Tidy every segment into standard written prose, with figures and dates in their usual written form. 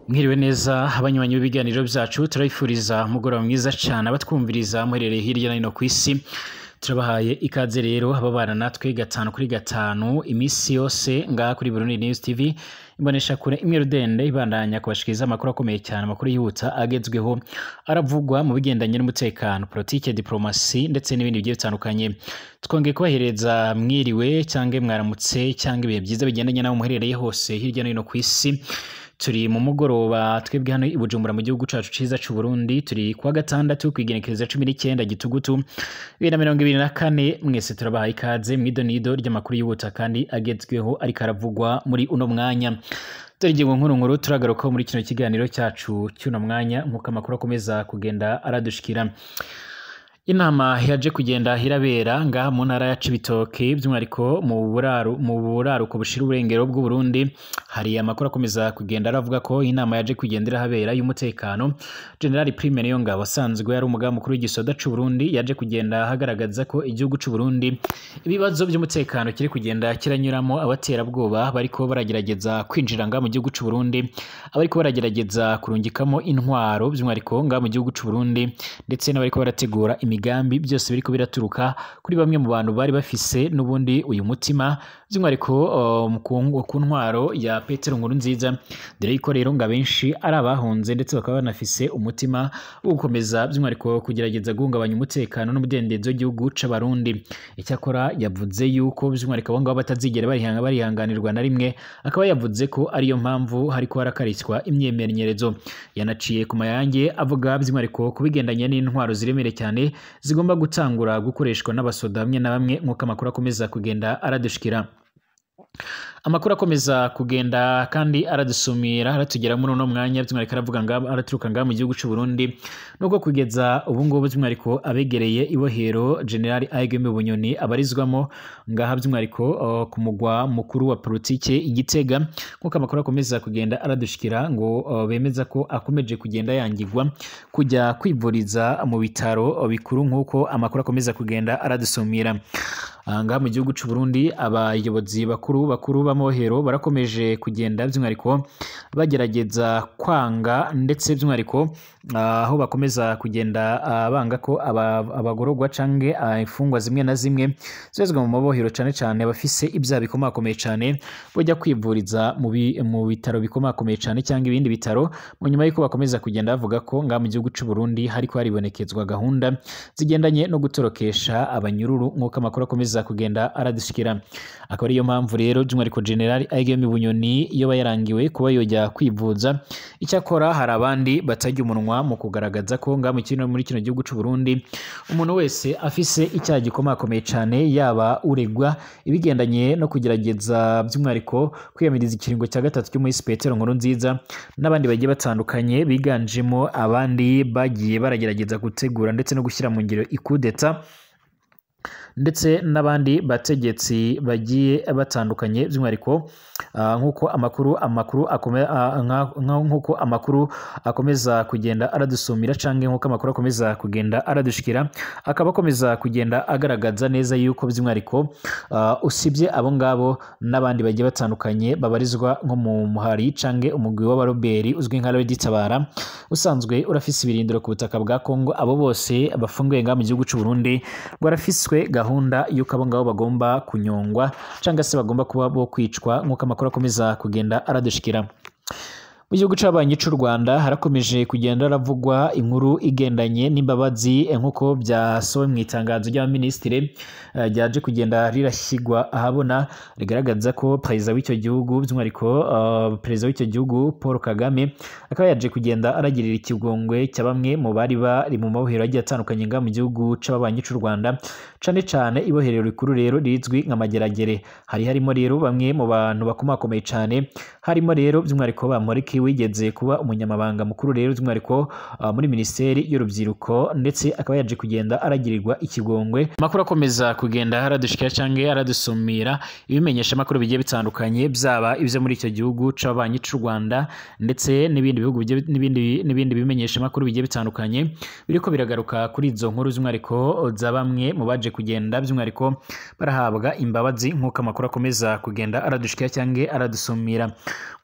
Mwiriwe neza abanywanyi b'ibiganiro byacu, turabifuriza umugoroba mwiza cyane. Abatwumviriza muherereye hirya no hino ku isi, turabahaye ikaze rero ababana natwe gatanu kuri gatanu iminsi yose ngaha kuri Burundi News TV, imbonesha kure imwe rudende ibandanya kubashikiriza amakuru akomeye cyane, amakuru yihuta agezweho aravugwa mu bigendanye n'umutekano, politike, diplomasi ndetse n'ibindi bigiye bitandukanye. Twongeye kubahereza mwiriwe cyangwa mwaramutse cyangwa ibihe byiza bigendanye n'aho muherereye hose hirya no hino ku isi. Turi mu mugoroba twebwe hano i Bujumbura mu gihugu cacu ciza c'u Burundi, turi kuwa gatandatu kw'igenekerezo 19 Gitugutu 2024. Mwese turabahaye ikaze mw'idonido ry'amakuru yihuta kandi agezweho ariko aravugwa muri uno mwanya. Dore ingingo nkuru nkuru turagaruka muri kino kiganiro cyacu cy'uno mwanya nk'uko amakuru akomeza kugenda aradushikira. Inama yaje kugenda irabera ngaha mu ntara ya Cibitoke, by'umwihariko mu buraruko bushira uburengero bw'u Burundi. Hari amakuru akomeza kugenda aravuga ko inama yaje kugenda irahabera y'umutekano. General Prime Niyongabo asanzwe ari umugaba mukuru w'igisoda c'u Burundi yaje kugenda agaragaza ko igihugu c'u Burundi ibibazo by'umutekano kiri kugenda kiranyuramo, abaterabwoba bariko baragerageza kwinjira ngaha mu gihugu c'u Burundi, abariko baragerageza kurungikamo intwaro by'umwihariko ngaha mu gihugu c'u Burundi, ndetse n'abariko barategura imigambi, byose biriko biraturuka kuri bamwe mu bantu bari bafise n'ubundi uyu mutima by'umwihariko ku ntwaro ya Petero Nkurunziza. Dore yuko rero ngo abenshi ari abahunze ndetse bakaba banafise umutima wo gukomeza by'umwihariko kugerageza guhungabanya umutekano n'umudendezo w'igihugu c'Abarundi. Icyakora yavuze yuko by'umwihariko abo ngabo batazigera barihanganirwa na rimwe, akaba yavuze ko ariyo mpamvu hariko harakariswa imyimenyerezo. Yanaciye ku mayange avuga by'umwihariko ku bigendanye n'intwaro ziremereye cyane zigomba gutangura gukoreshwa n'abasoda bamwe na bamwe nk'uko amakuru akomeza kugenda aradushikira. Amakuru akomeza kugenda kandi aradusumira aratugera muri uno mwanya, by'umwihariko aravuga nga araturuka ngaha mu gihugu c'u Burundi, nubwo kugeza ubu ngubu by'umwihariko abegereye ibohero General Aigeme Bunyoni abarizwamo ngaha by'umwihariko ku mugwa mukuru wa politike i Gitega, nk'uko amakuru akomeza kugenda aradushikira ngo bemeza ko akomeje kugenda yangirwa kujya kwivuriza mu bitaro bikuru nk'uko amakuru akomeza kugenda aradusumira. Ngaha mu gihugu c'u Burundi abayobozi bakuru bakuru b'amohero barakomeje kugenda by'umwihariko bagerageza kwanga, ndetse by'umwihariko aho bakomeza kugenda banga ko abagororwa canke imfungwa zimwe na zimwe zibazwa mu mabohero, cane cane abafise ibyaha bikomakomeye cane bajya kwivuriza mu bitaro bikomakomeye cane cyangwa ibindi bitaro, mu nyuma y'uko bakomeza kugenda bavuga ko ngaha mu gihugu c'u Burundi hariko haribonekezwa gahunda zigendanye no gutorokesha abanyururu nk'uko amakuru akomeza kugenda aradushikira. Akaba ariyo mpamvu rero by'umwihariko General Aigeme Bunyoni iyo yarangiwe kuba yojya kwivuza. Icyakora hari abandi batajya umunwa mu kugaragaza ko ngaha muri kino gihugu c'u Burundi umuntu wese afise icyaha gikomakomeye cane, yaba uregwa ibigendanye no kugerageza by'umwihariko kwiyamiriza ikiringo cya gatatu cy'umuhisi Petero Nkurunziza n'abandi bagiye batandukanye, biganjemo abandi bagiye baragerageza gutegura ndetse no gushyira mu ngiro ikudeta, ndetse n'abandi bategetsi bagiye batandukanye by'umwihariko nk'uko amakuru akomeza kugenda aradusumira canke nk'uko amakuru akomeza kugenda aradushikira, akaba akomeza kugenda agaragaza neza yuko by'umwihariko usibye abo ngabo n'abandi bagiye batandukanye babarizwa nko mu muhari canke umugwi w'abaroberi uzwi nka Tabara usanzwe urafise ibirindiro ku butaka bwa Kongo, abo bose bafunguye ngaha mu gihugu c'u Burundi barafiswe gahunda yuko abo ngabo bagomba kunyongwa cyangwa se bagomba kuba bo kwicwa nk'uko amakuru akomeza kugenda aradushikira. Mu gihugu c'abanyi c'u Rwanda harakomeje kugenda haravugwa inkuru igendanye n'imbabazi nk'uko byasohowe mu itangazo ry'abaminisitiri ryaje kugenda rirashyirwa ahabona, rigaragaza ko perezida w'icyo gihugu by'umwihariko perezida w'icyo gihugu Paul Kagame akaba yaje kugenda aragirira ikigongwe cya bamwe mu bari bari mu mabohero agiye atandukanye ngaha mu gihugu c'ababanyi c'u Rwanda, cane cane ibohero rikuru rero rizwi nka Mageragere. Hari harimo rero bamwe mu bantu bakomakomeye cane, harimo rero by'umwihariko Bamporiki wigeze kuba umunyamabanga mukuru rero by'umwihariko muri minisiteri y'urubyiruko, ndetse akaba yaje kugenda aragirirwa ikigongwe. Amakuru akomeza kugenda aradushikira canke aradusumira ibimenyesha amakuru bigiye bitandukanye, byaba ibyo muri icyo gihugu c'abanyi c'u Rwanda ndetse n'ibindi bihugu n'ibindi bimenyesha amakuru bigiye bitandukanye biriko biragaruka kuri izo nkuru by'umwihariko za bamwe mu baje kugenda by'umwihariko barahabwa imbabazi nk'uko amakuru akomeza kugenda aradushikira canke aradusumira.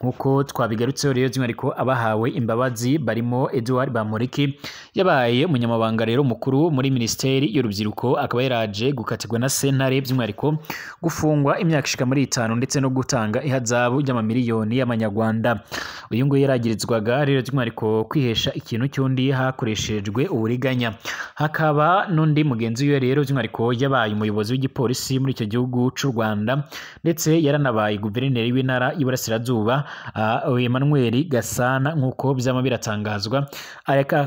Nk'uko twabigarutseho rero rero by'umwihariko abahawe imbabazi barimo Edouard Bamporiki, yabaye umunyamabanga rero mukuru muri Minisiteri y'Urubyiruko, akaba yaraje gukatirwa na sentare by'umwihariko gufungwa imyaka ishika muri 5 ndetse no gutanga ihazabu ry'amamiliyoni y'amanyarwanda. Uyu nguyu yaragirizwaga rero by'umwihariko kwihesha ikintu cy'undi hakoreshejwe uburiganya. Hakaba n'undi mugenzi we rero by'umwihariko yabaye umuyobozi w'igipolisi muri icyo gihugu c'u Rwanda, ndetse yaranabaye guverineri w'intara y'Iburasirazuba, Emmanuel Gasana, nk'uko byama biratangazwa.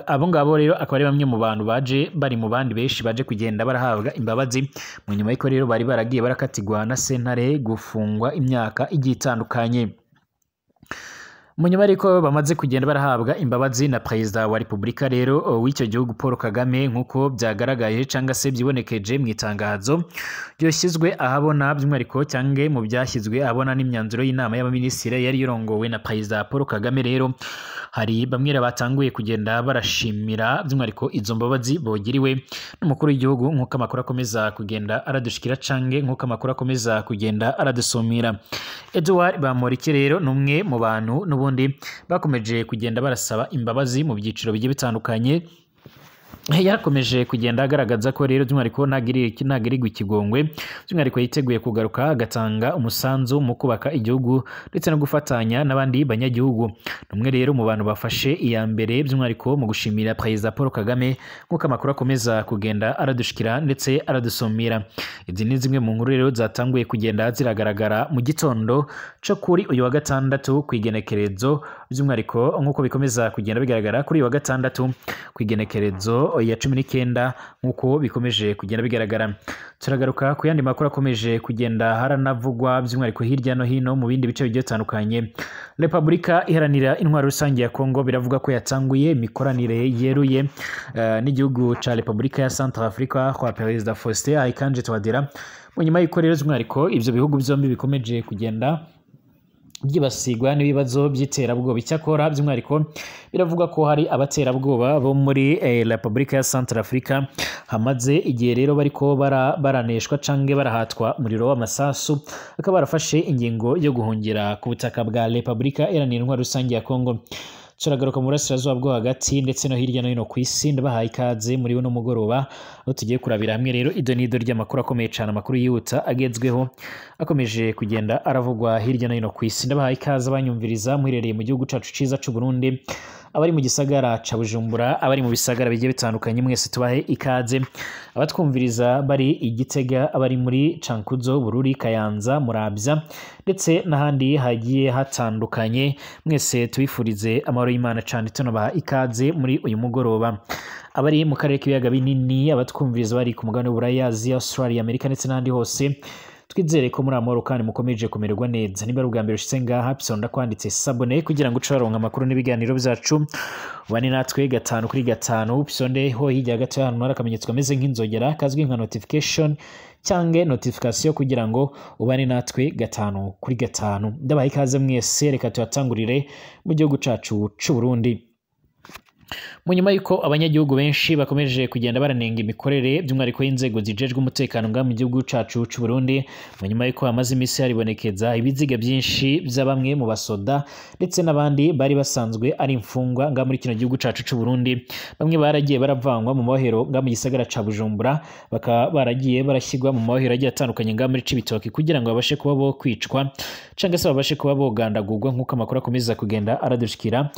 Abo ngabo rero akaba ari bamwe mu bantu baje bari mu bandi benshi baje kugenda barahabwa imbabazi mu nyuma y'uko rero bari baragiye barakatirwa na sentare gufungwa imyaka igiye itandukanye. Mu nyuma ariko bamaze kugenda barahabwa imbabazi na Perezida wa Repubulika rero w'icyo gihugu Paul Kagame, nk'uko byagaragaye cyangwa se byibonekeje mu itangazo ryoshyizwe ahabona by'umwihariko cyangwa mu byashyizwe ahabona n'imyanzuro y'inama y'abaminisitiri yari irongowe na Perezida Paul Kagame. Rero hari bamwe batanguye kugenda barashimira by'umwihariko izo mbabazi bogiriwe n'umukuru w'igihugu, nk'uko amakuru akomeza kugenda aradushikira cange nk'uko amakuru akomeza kugenda aradusumira. Edouard Bamporiki rero ni umwe mu bantu n'ubundi bakomeje kugenda barasaba imbabazi mu byiciro bigiye bitandukanye. Yarakomeje kugenda agaragaza ko rero by'umwihariko ntagirirwa ikigongwe, by'umwihariko yiteguye kugaruka agatanga umusanzu mu kubaka igihugu ndetse no gufatanya n'abandi banyagihugu. Ni umwe rero mu bantu bafashe iya mbere by'umwihariko mu gushimira Perezida Paul Kagame, nk'uko amakuru akomeza kugenda aradushikira ndetse aradusumira. Izi ni zimwe mu nkuru rero zatanguye kugenda ziragaragara mu gitondo cyo kuri uyu wa gatandatu ku igenekerezo, by'umwihariko nk'uko bikomeza kugenda bigaragara kuri uyu wa gatandatu ku igenekerezo ya 19, nk'uko bikomeje kugenda bigaragara. Turagaruka ku yandi makuru akomeje kugenda haranavugwa by'umwihariko hirya no hino mu bindi bice bigiye bitandukanye. Repubulika Iharanira Intwaro Rusange ya Kongo biravuga ko yatanguye imikoranire yeruye n'igihugu ca Repubulika ya Centrafrica kwa Perezida Faustin Archange Touadera, mu nyuma y'uko rero by'umwihariko ivyo bihugu byombi bikomeje kugenda byibasirwa n'ibibazo by'iterabwoba. Icyakora by'umwihariko biravuga ko hari abaterabwoba bo muri Repubulika ya Centrafrica hamaze igihe rero bariko baraneshwa canke barahatwa umuriro w'amasasu, bakaba barafashe ingingo yo guhungira ku butaka bwa Repubulika Iharanira Intwaro Rusange ya Kongo. Turagaruka mu burasirazuba bwo hagati ndetse no hirya no hino ku isi. Ndabahaye ikaze muri uno mugoroba aho tugiye kurabira hamwe rero ido n'ido ry'amakuru akomeye cyane, amakuru yihuta agezweho akomeje kugenda aravugwa hirya no hino ku isi. Ndabahaye ikaze abanyumviriza muherereye mu gihugu cacu ciza c'u Burundi, abari mu gisagara ca Bujumbura, abari mu bisagara bigiye bitandukanye, mwese tubahe ikaze. Abatwumviriza bari i Gitega, abari muri Cankuzo, Bururi, Kayanza, Muramvya ndetse n'ahandi hagiye hatandukanye, mwese tubifurize amahoro y'Imana cyane, tunabaha ikaze muri uyu mugoroba. Abari mu karere k'ibiyaga binini, abatwumviriza bari ku mugabane w'Uburaya, Aziya, Australia, Amerika ndetse n'ahandi hose, twizere ko muri amahoro kandi mukomeje kumererwa neza. Niba ari ubwa mbere ushitse ngaha, pisonda kwanditse sabone kugira ngo uce uraronka amakuru n'ibiganiro byacu, ubane natwe 5 kuri 5. Pisonde ho hirya gato y'ahantu hari akamenyetso kameze nk'inzogera kazwi nka notification cyangwa notification kugira ngo ubane natwe 5 kuri 5. Ndabaha ikaze mwese, reka tuyatangurire mu gihugu cacu c'u Burundi. Mu nyuma y'uko abanyagihugu benshi bakomeje kugenda baranenga imikorere by'umwihariko y'inzego zijejwe umutekano ngaha mu gihugu cacu c'u Burundi, mu nyuma y'uko hamaze iminsi haribonekeza ibiziga byinshi bya bamwe mu basoda ndetse n'abandi bari basanzwe ari imfungwa ngaha muri kino gihugu cacu c'u Burundi, bamwe baragiye baravangwa mu mabohero ngaha mu gisagara ca Bujumbura, bakaba baragiye barashyirwa mu mabohero agiye atandukanye ngaha muri Cibitoke kugira ngo babashe kuba bo kwicwa cyangwa se babashe kuba bogandagurwa, nk'uko amakuru akomeza kugenda aradushikira.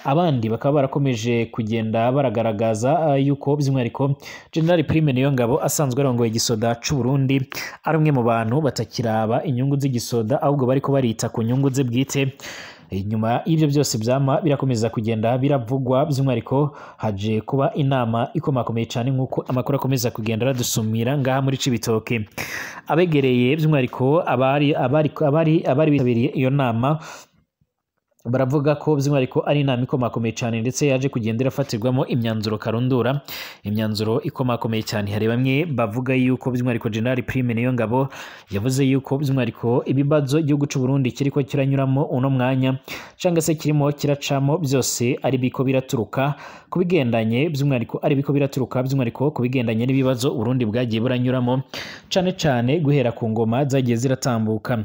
Abandi bakaba barakomeje kugenda baragaragaza yuko by'umwihariko General Prime Niyongabo asanzwe arongoye igisoda c'u Burundi ari umwe mu bantu batakiraba inyungu z'igisoda, ahubwo bariko barita ku nyungu ze bwite. Inyuma y'ibyo byose byama birakomeza kugenda biravugwa, by'umwihariko haje kuba inama ikomakomeye cyane, nk'uko amakuru akomeza kugenda aradusumira ngaha muri Cibitoke. Abegereye by'umwihariko abari bitabiriye iyo nama baravuga ko by'umwihariko ari inama ikomakomeye cyane, ndetse yaje kugenda irafatirwamo imyanzuro karundura, imyanzuro ikomakomeye cyane. Hari bamwe bavuga yuko by'umwihariko General Prime Niyongabo yavuze yuko by'umwihariko ibibazo igihugu c'u Burundi kiriko kiranyuramo uno mwanya cyangwa se kirimo kiracamo byose ari biko biraturuka kubigendanye by'umwihariko ari biko biraturuka by'umwihariko kubigendanye n'ibibazo Burundi bwagiye buranyuramo, cyane cyane guhera ku ngoma zagiye ziratambuka.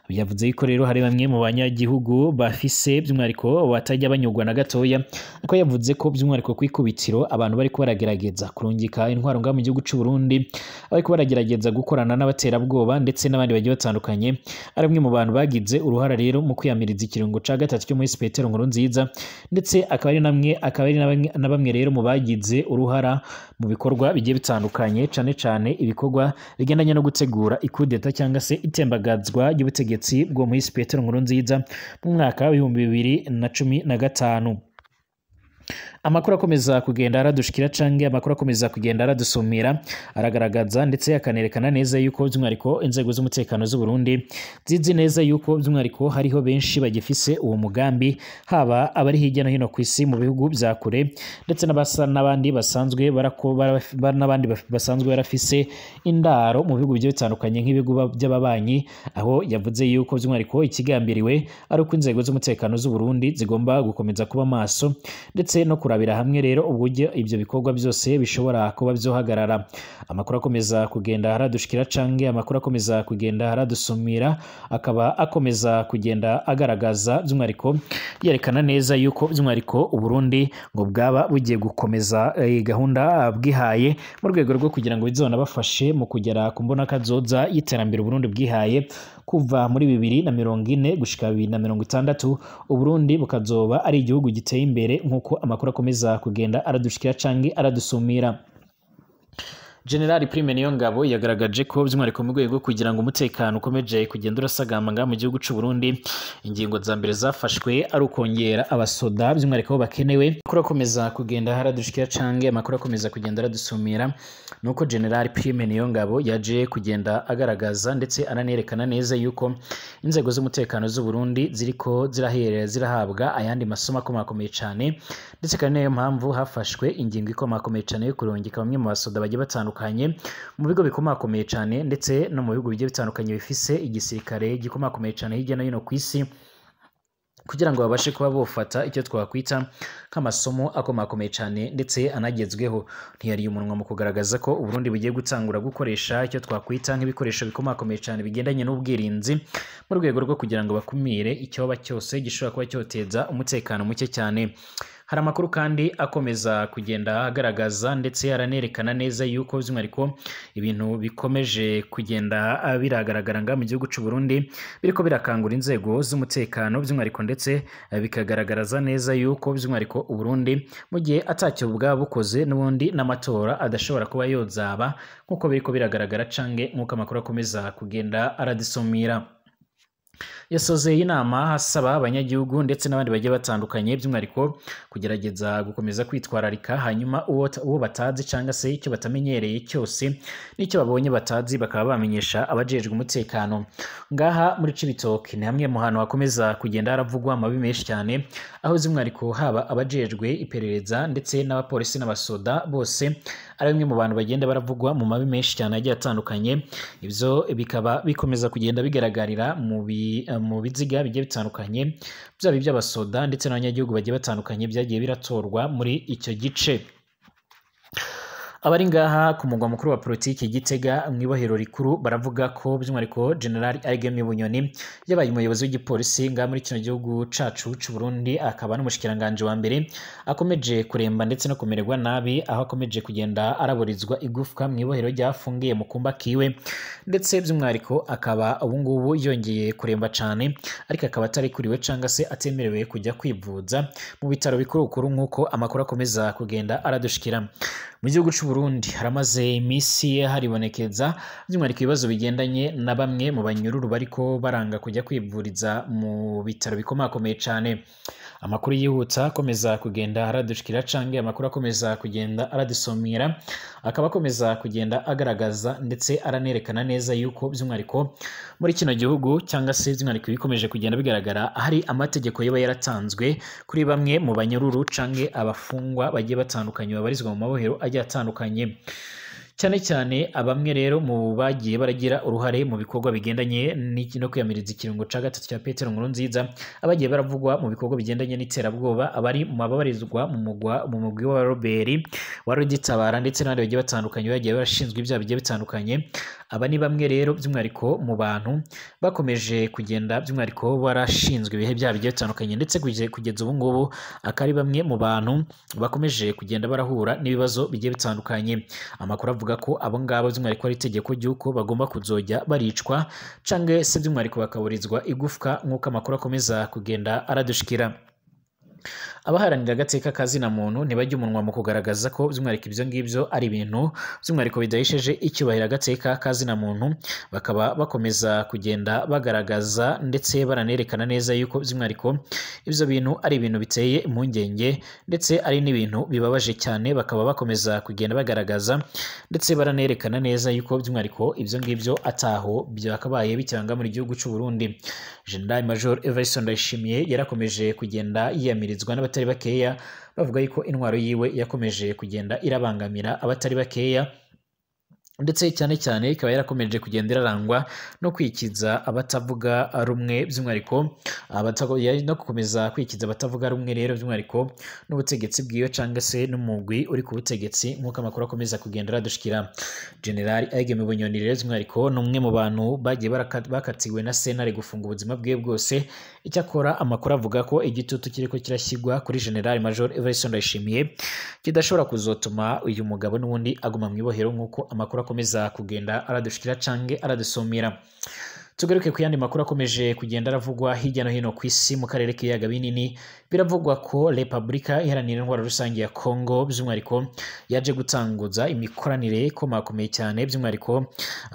Yavuze yuko rero hari bamwe mu banyagihugu bafise by'umwihariko batajya banyurwa na gatoya, ariko yavuze ko by'umwihariko kwikubitiro abantu bariko baragerageza kurungika intwaro ngaha mu gihugu c'u Burundi, bariko baragerageza gukorana n'abaterabwoba ndetse n'abandi bagiye batandukanye, ari bamwe mu bantu bagize uruhara rero mu kwiyamiriza ikirungo ca gatatu cyo muri Petero Nkurunziza, ndetse akaba ari namwe akaba ari na bamwe rero mu bagize uruhara mu bikorwa bigiye bitandukanye, cane cane ibikorwa bigendanye no gutegura ikudeta cyangwa se itembagazwa ry'ubutegetsi bwo muri Petero Nkurunziza mu mwaka w'ibihumbi 2015. Amakuru akomeza kugenda aradushikira canke amakuru akomeza kugenda aradusumira aragaragaza ndetse akanerekana neza yuko by'umwihariko inzego z'umutekano z'u Burundi zizi neza yuko by'umwihariko hariho benshi bagifise uwo mugambi, haba abari hirya no hino ku isi mu bihugu vya kure ndetse n'abandi basanzwe n'abandi basanzwe barafise indaro mu bihugu bigiye bitandukanye nk'ibihugu by'ababanyi, aho yavuze yuko by'umwihariko ikigambiriwe ari uko inzego z'umutekano z'u Burundi zigomba gukomeza kuba maso ndetse no kurabira hamwe rero uburyo ibyo bikorwa byose bishobora kuba byohagarara. Amakuru akomeza kugenda aradushikira canke amakuru akomeza kugenda aradusumira akaba akomeza kugenda agaragaza by'umwihariko yerekana neza yuko by'umwihariko u Burundi ngo bwaba bugiye gukomeza gahunda bwihaye mu rwego rwo kugira ngo bizonabafashe mu kugera ku mbonakazoza y'iterambere u Burundi bwihaye kuva muri 2040 gushika 2060, u Burundi bukazoba ari igihugu giteye imbere nk'uko amakuru akomeza kugenda aradushikira canke aradusumira. General Prime Niyongabo yagaragaje ko by'umwihariko mu rwego kugira ngo umutekano ukomeje kugenda urasagamba ngaha mu gihugu c'u Burundi, ingingo za mbere zafashwe ari ukongera abasoda by'umwihariko bakenewe. Amakuru akomeza kugenda haradushikira canke amakuru akomeza kugenda aradusumira nuko General Prime Niyongabo yaje kugenda agaragaza ndetse ananerekana neza yuko inzego z'umutekano z'u Burundi ziriko zirahabwa ayandi masomo akomakomeye cane, ndetse kandi niyo mpamvu hafashwe ingingo ikomakomeye cane yo kurungika bamwe mu basoda bagiye batandukanye mu bigo bikomakomeye cyane ndetse no mu bihugu bigiye bitandukanye bifise igisirikare gikomakomeye cyane hirya no hino ku isi, kugira ngo babashe kuba bofata icyo twakwita nk'amasomo akomakomeye cyane ndetse anagezweho. Ntiyariye umunwa mu kugaragaza ko u Burundi bugiye gutangura gukoresha icyo twakwita nk'ibikoresho bikomakomeye cyane bigendanye n'ubwirinzi mu rwego rwo kugira ngo bakumire icyoba cyose gishobora kuba cyoteza umutekano muke cyane. Hari amakuru kandi akomeza kugenda agaragaza ndetse aranerekana neza yuko by'umwihariko ibintu bikomeje kugenda biragaragara nga mu gihugu c'u Burundi biriko birakangura inzego z'umutekano by'umwihariko, ndetse bikagaragaza neza yuko by'umwihariko u Burundi mu gihe atacyo bwaba bukoze n'ubundi n'amatora adashobora kuba yozaba nk'uko biriko biragaragara canke nk'uko amakuru akomeza kugenda aradisomira. Yasozeye inama asaba abanyagihugu ndetse n'abandi bagiye batandukanye by'umwihariko kugerageza gukomeza kwitwararika, hanyuma uwo batazi cyangwa se icyo batamenyereye cyose n'icyo babonye batazi bakaba bamenyesha abajejwe umutekano. Ngaha muri Cibitoke ni hamwe mu hantu hakomeza kugenda haravugwa amabi menshi cyane, aho by'umwihariko haba abajejwe iperereza ndetse n'abapolisi n'abasoda bose ari bamwe mu bantu bagenda baravugwa mu mabi menshi cyane agiye atandukanye. Ibyo bikaba bikomeza kugenda bigaragarira mu biziga bigiye bitandukanye byaba iby'abasoda ndetse n'abanyagihugu bagiye batandukanye byagiye biratorwa muri icyo gice. Abari ngaha ku mugwa mukuru wa politiki Gitega mu ibohero rikuru baravuga ko by'umwihariko General Aigemi Bunyoni yabaye umuyobozi w'igipolisi ngaha muri kino gihugu cacu c'u Burundi, akaba n'umushikiranganje wa mbere akomeje kuremba ndetse no kumererwa nabi, aho akomeje kugenda araburizwa igufwa mu ibohero ryafungiye mu kumba kiwe, ndetse by'umwihariko akaba ubu ngubu yongeye kuremba cane, ariko akaba atari kuriwe canga se atemerewe kujya kwivuza mu bitaro bikuru bikuru nk'uko amakuru akomeza kugenda aradushikira. Mu gihugu c'u Burundi haramaze imisi haribonekeza by'umwihariko ibibazo bigendanye na bamwe mu banyururu bariko baranga kujya kwivuriza mu bitaro bikomakomeye cane. Amakuru yihuta akomeza kugenda aradushikira canke amakuru akomeza kugenda aradusomira akaba akomeza kugenda agaragaza ndetse aranerekana neza yuko by'umwihariko muri kino gihugu cyangwa se by'umwihariko bikomeje kugenda bigaragara hari amategeko yaba yaratanzwe kuri bamwe mu banyururu canke abafungwa bagiye batandukanye babarizwa mu mabohero agiye atandukanye. Cyane cyane abamwe rero mu bagiye baragira uruhare mu bikorwa bigendanye no kwiyamiriza ikirungo ca gatatu cya Petero Nkurunziza, abagiye baravugwa mu bikorwa bigendanye n'iterabwoba, abari mu babarizwa mu mugwi wa Robert wa Rugitabara ndetse n'abandi bagiye batandukanye bagiye barashinzwe ibyaha bigiye bitandukanye. Aba ni bamwe rero by'umwihariko mu bantu bakomeje kugenda by'umwihariko barashinzwe ibihe byaha bigiye bitandukanye, ndetse kugeza ubu ngubu akaba ari bamwe mu bantu bakomeje kugenda barahura n'ibibazo bigiye bitandukanye. Amakuru avuga ko abo ngabo by'umwihariko ari itegeko ry'uko bagomba kuzojya baricwa canke se by'umwihariko bakaburizwa igufwa, nk'uko amakuru akomeza kugenda aradushikira. Abaharanira agateka ka zina muntu ntibajya umunwa mu kugaragaza ko by'umwihariko ibyo ngibyo ari ibintu by'umwihariko bidahesheje icyubahiro agateka ka zina muntu, bakaba bakomeza kugenda bagaragaza ndetse baranerekana neza yuko by'umwihariko ibyo bintu ari ibintu biteye impungenge ndetse ari n'ibintu bibabaje cyane. Bakaba bakomeza kugenda bagaragaza ndetse baranerekana neza yuko by'umwihariko ibyo ngibyo ataho byakabaye bikiranga muri gihugu cy'u Burundi. General Major Evariste Ndayishimiye yarakomeje kugenda yiyamirizwa n'abatari bakeya, bavuga yuko intwaro yiwe yakomeje kugenda irabangamira abatari bakeya, ndetse cyane cyane ikaba yarakomeje kugenda irarangwa no kwikiza abatavuga rumwe by'umwihariko no gukomeza kwikiza abatavuga rumwe rero by'umwihariko n'ubutegetsi bwiwe cyangwa se n'umugwi uri ku butegetsi, nk'uko amakuru akomeza kugenda aradushikira. General Aigeme Bunyoni rero by'umwihariko ni umwe mu bantu bagiye bakatiwe na sentare gufunga ubuzima bwiwe bwose. Icyakora amakuru avuga ko igitutu kiriko kirashyirwa kuri General Major Evariste Ndayishimiye kidashobora kuzotuma uyu mugabo n'ubundi aguma mu ibohero, nk'uko amakuru akomeza kugenda aradushikira canke aradusumira. Tugaruke ku yandi makuru akomeje kugenda aravugwa hirya no hino ku isi mu karere k'ibiyaga binini. Biravugwa ko Repubulika Iharanira Intwaro Rusange ya Kongo by'umwihariko yaje gutanguza imikoranire ikomakomeye cyane by'umwihariko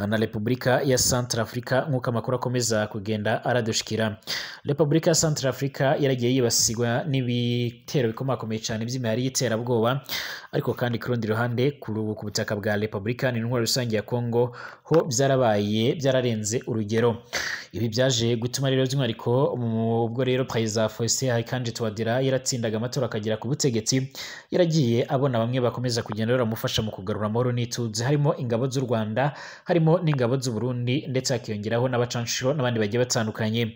na Repubulika ya Centrafrica, nk'uko amakuru akomeza kugenda aradushikira. Repubulika ya Centrafrica yaragiye yibasirwa n'ibitero bikomakomeye cyane by'imihari y'iterabwoba, ariko kandi ku rundi ruhande ku butaka bwa Repubulika Iharanira Intwaro Rusange ya Kongo ho byarabaye byararenze urugero. Ibi byaje gutuma rero by'umwihariko ubwo rero Perezida Faustin Archange Touadera yaratsindaga amatora akagera ku butegetsi, yaragiye abona bamwe bakomeza kugenda baramufasha mu kugarura amahoro n'ituze, harimo ingabo z'u Rwanda, harimo n'ingabo z'u Burundi, ndetse hakiyongeraho n'abacanshuro n'abandi bagiye batandukanye.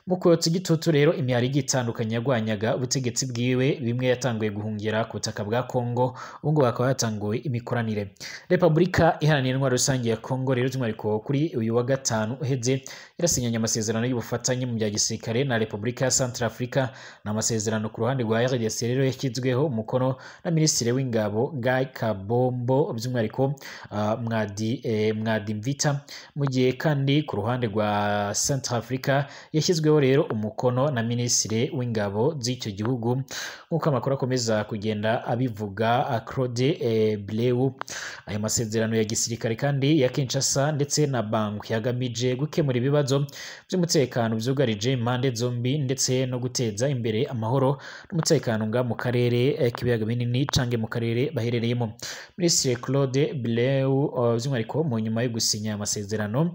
Mu kotsa igitutu rero imihari igiye itandukanye yarwanyaga ubutegetsi bwiwe, bimwe yatanguye guhungira ku butaka bwa Kongo, ubu ngubu hakaba hatanguwe imikoranire. Repubulika Iharanira Intwaro Rusange ya Kongo rero by'umwihariko kuri uyu wa gatanu uheze yarasinyanye amasezerano y'ubufatanye mu bya gisirikare na Repubulika ya Centrafrica. Ni amasezerano ku ruhande rwa RDC rero yashyizweho umukono na Minisitiri w'Ingabo Guy Kabombo by'umwihariko Mwadi Mvita, mu gihe kandi ku ruhande rwa Centrafrica yashyizweho rero umukono na Minisitiri w'Ingabo z'icyo gihugu, nk'uko amakuru akomeza kugenda abivuga, Claude Bleu. Aya masezerano ya gisirikare kandi ya Kinshasa ndetse na Bangui yagamije gukemura ibibazo by'umutekano byugarije impande zombi ndetse no guteza imbere amahoro n'umutekano nga mu karere k'ibiyaga binini canke mu karere baherereyemo. Minisitiri Claude Bleu by'umwihariko mu nyuma yo gusinya amasezerano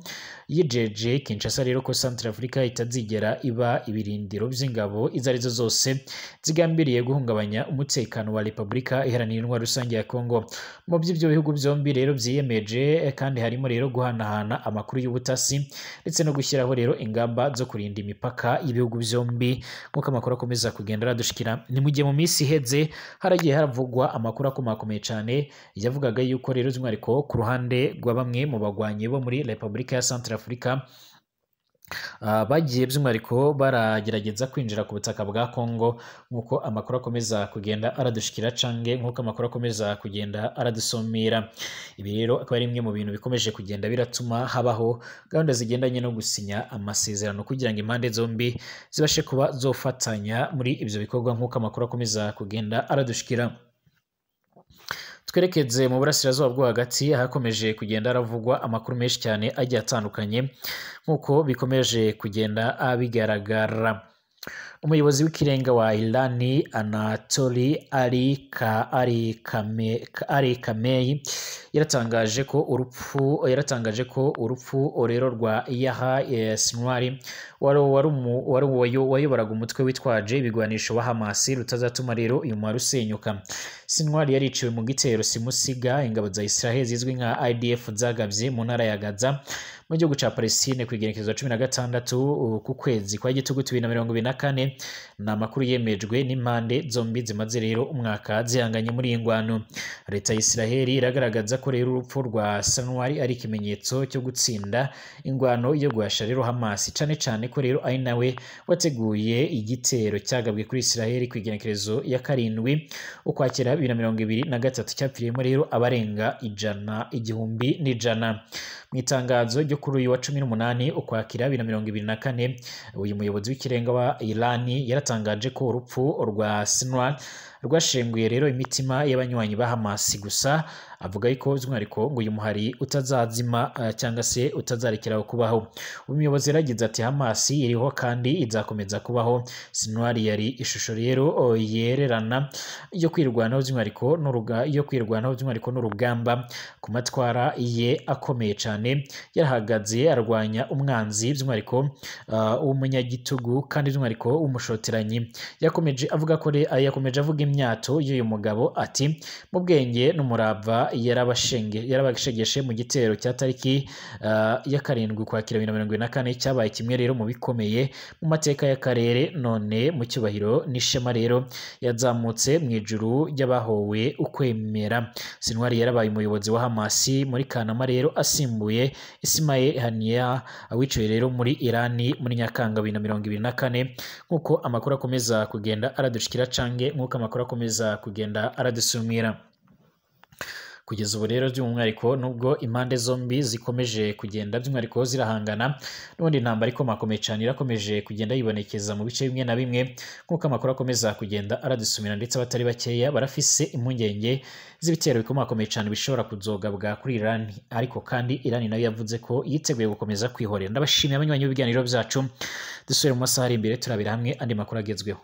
yijeje Kinshasa rero ko Centrafrica itazigera iba ibirindiro by'ingabo izo arizo zose zigambiriye guhungabanya umutekano wa Repubulika Iharanira Intwaro Rusange ya Kongo. Mu by'ibyo bihugu byombi rero byiyemeje kandi harimo rero guhanahana amakuru y'ubutasi ndetse no gushyiraho rero ingamba zo kurinda imipaka y'ibihugu byombi, nk'uko amakuru akomeza kugenda aradushikira. Ni mu gihe mu minsi iheze haragiye haravugwa amakuru akomakomeye cyane yavugaga yuko rero by'umwihariko ku ruhande rwa bamwe mu bagwanyi bo muri Repubulika ya Centrafrica bagiye by'umwihariko baragerageza kwinjira ku butaka bwa Kongo, nk'uko amakuru akomeza kugenda aradushikira cange nk'uko amakuru akomeza kugenda aradusomera. Ibi rero akaba ari bimwe mu bintu bikomeje kugenda biratuma habaho gahunda zigendanye no gusinya amasezerano kugira ngo impande zombi zibashe kuba zofatanya muri ibyo bikorwa, nk'uko amakuru akomeza kugenda aradushikira. Twerekeze mu burasirazuba bwo hagati, hakomeje kugenda haravugwa amakuru menshi cyane agiye atandukanye nk'uko bikomeje kugenda bigaragara. Umuyobozi w'ikirenga wa Irani Anatoli Ali Kamei yaratangaje ko urupfu rero rwa Yahya Sinwar wari wayoboraga umutwe witwaje ibigwanisho wa Hamas rutazatuma rero uyu mwari usenyuka. Sinwar yariciwe mu gitero simusiga ingabo za Israel zizwi nka IDF zagabye mu ntara ya Gaza mu gihugu ca Palestine ku igenekerezo 16 ku kwezi kwa Gitugutu 2024. Ni amakuru yemejwe n'impande zombi zimaze rero umwaka zihanganye muri iyi ngwano. Leta ya Israel iragaragaza ko rero urupfu rwa Sinwar ari ikimenyetso cyo gutsinda ingwano yo guhasha rero Hamas, cane cane ko rero ari nawe wateguye igitero cyagabwe kuri Israel ku igenekerezo ya 7 Ukwakira 2023 cyapfiriyemo rero abarenga 1,100. Mu itangazo ryo kuri uyu wa 18 Ukwakira 2024, uyu muyobozi w'ikirenga wa Irani yaratangaje ko urupfu rwa Sinwar rwashenguye rero imitima y'abanywanyi ba Hamas, gusa avuga yuko by'umwihariko ngo uyu muhari utazazima cyangwa se utazarekeraho kubaho. Umuyobozi yaragize ati Hamas iriho kandi izakomeza kubaho. Sinwar yari ishusho rero yererana yo kwirwanaho by'umwihariko n'urugamba ku matwara ye akomeye cyane. Yarahagaze arwanya umwanzi by'umwihariko w'umunyagitugu kandi by'umwihariko w'umushoteranyi. Yakomeje avuga imyato y'uyu mugabo ati mu bwenge n'umurava yarabashegeshe mu gitero cya tariki ya 7 Ukwakira 2024 cyabaye kimwe rero mu bikomeye mu mateka y'akarere. None mu cyubahiro n'ishema rero yazamutse mu ijuru ry'abahowe ukwemera. Sinwar yarabaye umuyobozi wa Hamas muri Kanama rero asimbuye Ismail Haniyeh wicaye rero muri Irani muri Nyakanga 2024, nkuko amakuru akomeza kugenda aradushikira cange nkuko amakuru akomeza kugenda aradusumira. Kugeza ubu rero by'umwihariko nubwo impande zombi zikomeje kugenda by'umwihariko zirahangana, n'ubundi intambara ikomakomeye cyane irakomeje kugenda yibonekeza mu bice bimwe na bimwe, nk'uko amakuru akomeza kugenda aradusumira, ndetse abatari bakeya barafise impungenge z'ibitero bikomakomeye cyane bishobora kuzogabwa kuri Iran. Ariko kandi Iran nayo yavuze ko yiteguye gukomeza kwihorera. Ndabashimiye abanywanyi b'ibiganiro byacu, dusubire mu masaha ari imbere turabira hamwe andi makuru agezweho.